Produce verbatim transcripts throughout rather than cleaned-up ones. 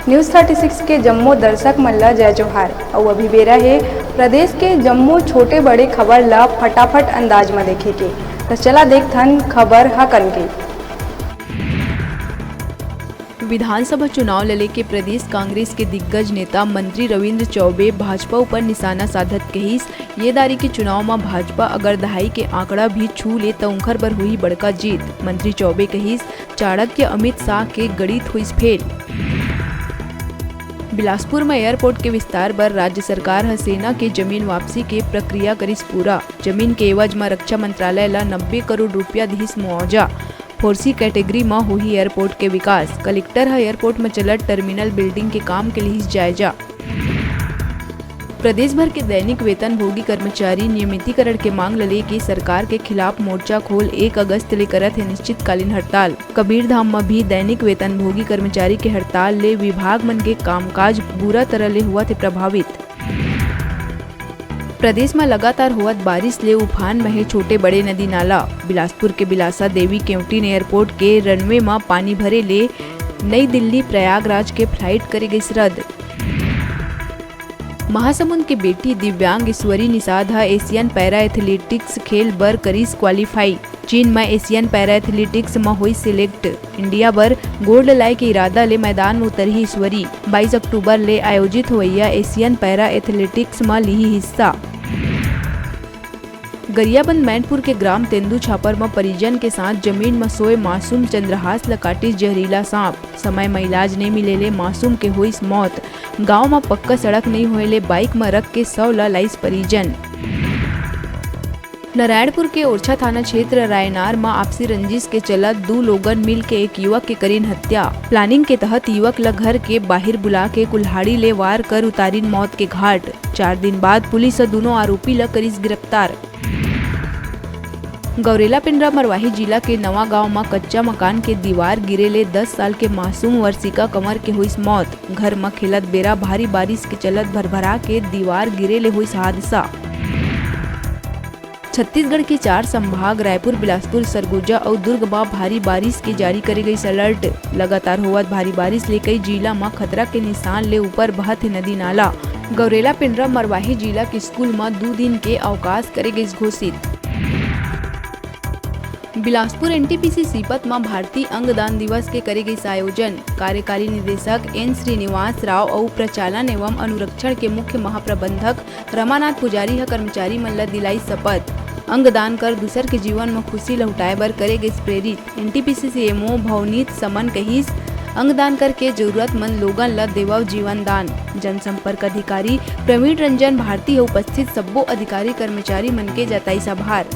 News thirty six के जम्मो दर्शक मन ल जय जोहार। अउ अभी बेरा हे प्रदेश के जम्मो छोटे बड़े खबर ल फटाफट अंदाज म देखे के। त चला देखथन खबर ह कन के। विधानसभा चुनाव ल लेके प्रदेश कांग्रेस के दिग्गज नेता मंत्री रविंद्र चौबे भाजपा ऊपर निशाना साधत कहिस, ये दारी के चुनाव म भाजपा अगर दहाई के आंकड़ा भी छू ले, त उंखर बर होही बड़का जीत। मंत्री चौबे कहिस, चाणक्य अमित शाह के गणित होइस फेल। बिलासपुर म एयरपोर्ट के विस्तार बर राज्य सरकार ह सेना के जमीन वापसी के प्रक्रिया करिस पूरा। जमीन के एवज म रक्षा मंत्रालय ल नब्बे करोड़ रुपया दिहिस मुआवजा। फोर सी कैटेगरी म होही एयरपोर्ट के विकास। कलेक्टर ह एयरपोर्ट म चलत टर्मिनल बिल्डिंग के काम के लिहिस जायजा। प्रदेश भर के दैनिक वेतनभोगी कर्मचारी नियमितीकरण के मांग ल लेके सरकार के खिलाफ मोर्चा खोल एक अगस्त ले करत हे निश्चितकालीन हड़ताल। कबीरधाम म भी दैनिक वेतनभोगी कर्मचारी के हड़ताल ले विभाग मन के कामकाज बुरा तरह ले होवत हे प्रभावित। प्रदेश म लगातार होवत बारिश ले उफान म हे छोटे बड़े नदी नाला। बिलासपुर के बिलासा देवी केवटीन एयरपोर्ट के रनवे म पानी भरे ले नई दिल्ली प्रयागराज के फ्लाइट करे गइस रद्द। महासमुंद के बेटी दिव्यांग ईश्वरी निषाद ह एशियन पैरा एथलेटिक्स खेल बर करिस क्वालीफाई। चीन म एशियन पैरा एथलेटिक्स म होइस सिलेक्ट। इंडिया बर गोल्ड लाए के इरादा ले मैदान म उतरही ईश्वरी। बाईस अक्टूबर ले आयोजित होवइया एशियन पैरा एथलेटिक्स म लिही हिस्सा। गरियाबंद मैनपुर के ग्राम तेंदू छापर म परिजन के साथ जमीन म सोए मासूम चंद्रहास ल काटिस जहरीला सांप। समय म इलाज नइ मिले ले मासूम के होइस मौत। गांव म पक्का सड़क नइ होए ले बाइक म रख के शव ल लाइस परिजन। नारायणपुर के ओरछा थाना क्षेत्र रायनार म आपसी रंजिश के चलत दू लोगन मिल के एक युवक के करिन हत्या। प्लानिंग के तहत युवक ल घर के बाहिर बुला के कुल्हाड़ी ले वार कर उतारिन मौत के घाट। चार दिन बाद पुलिस ह दूनों आरोपी ल करिस गिरफ्तार। गौरेला पेंड्रा मरवाही जिला के नवा गांव म कच्चा मकान के दीवार गिरे ले दस साल के मासूम वर्षिका कंवर के होइस मौत। घर म खेलत बेरा भारी बारिश के चलत भरभरा के दीवार गिरे ले होइस हादसा। छत्तीसगढ़ के चार संभाग रायपुर, बिलासपुर, सरगुजा अउ दुर्ग म भारी बारिश के जारी करे गइस अलर्ट। लगातार होवत भारी बारिश ले कई जिला म खतरा के निशान ले ऊपर बहत हे नदी नाला। गौरेला पेंड्रा मरवाही जिला के स्कूल म दू दिन के अवकाश करे गइस घोषित। बिलासपुर एनटीपीसी सीपत म भारतीय अंगदान दिवस के करे गइस आयोजन। कार्यकारी निदेशक एन श्रीनिवास राव अउ प्रचालन एवं अनुरक्षण के मुख्य महाप्रबंधक रमानाथ पुजारी ह कर्मचारी मन ल दिलाइस शपथ। अंगदान कर दूसर के जीवन म खुशी लहुटाए बर करे गइस प्रेरित। एनटीपीसी सीएमओ भवनीत समन कहिस, अंगदान करके जरूरतमंद लोगन ल देवव जीवन दान। जनसंपर्क अधिकारी प्रवीण रंजन भारती ह उपस्थित सब्बो अधिकारी कर्मचारी मन के जताइस आभार।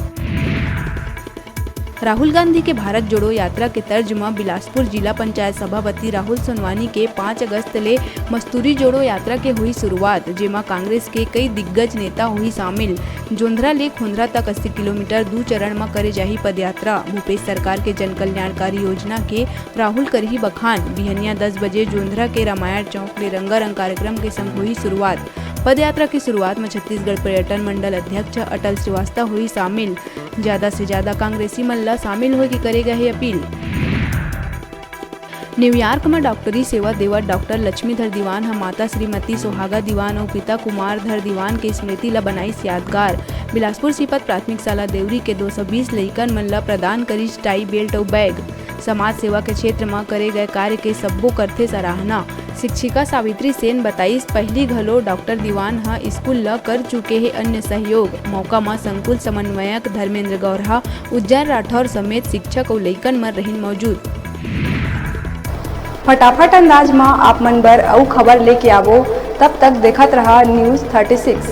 राहुल गांधी के भारत जोड़ो यात्रा के तर्ज म बिलासपुर जिला पंचायत सभापति राहुल सोनवानी के पाँच अगस्त ले मस्तूरी जोड़ो यात्रा के होही शुरुआत, जेमा कांग्रेस के कई दिग्गज नेता होही शामिल। जोंधरा ले खोंधरा तक अस्सी किलोमीटर दू चरण म करे जाही पदयात्रा। भूपेश सरकार के जनकल्याणकारी योजना के राहुल करही बखान। बिहनिया दस बजे जोंधरा के रामायण चौक ले रंगारंग कार्यक्रम के संग होही शुरुआत। पदयात्रा के शुरुआत म छत्तीसगढ़ पर्यटन मंडल अध्यक्ष अटल श्रीवास्तव होही शामिल। ज्यादा से ज्यादा कांग्रेसी मन ल शामिल होए के करे गए हे अपील। न्यूयॉर्क म डॉक्टरी सेवा देवत डॉक्टर लक्ष्मीधर दीवान ह माता श्रीमती सुहागा दीवान अउ पिता कुमारधर दीवान के स्मृति ल बनाइस यादगार। बिलासपुर सीपत प्राथमिक शाला देवरी के दो सौ बीस लइकन मन ल प्रदान करिस टाई, बेल्ट अउ बैग। समाज सेवा के क्षेत्र म करे गए कार्य के सब्बो करथे सराहना। शिक्षिका सावित्री सेन बताइस, पहिली घलो डॉक्टर दीवान ह स्कूल ल कर चुके हे अन्य सहयोग। मौका म संकुल समन्वयक धर्मेंद्र गौरहा, उज्जैन राठौर समेत शिक्षक अउ लइकन मन रहिन मौजूद। फटाफट अंदाज म आप मन बर अउ खबर लेके आवो, तब तक देखत रहा News thirty six।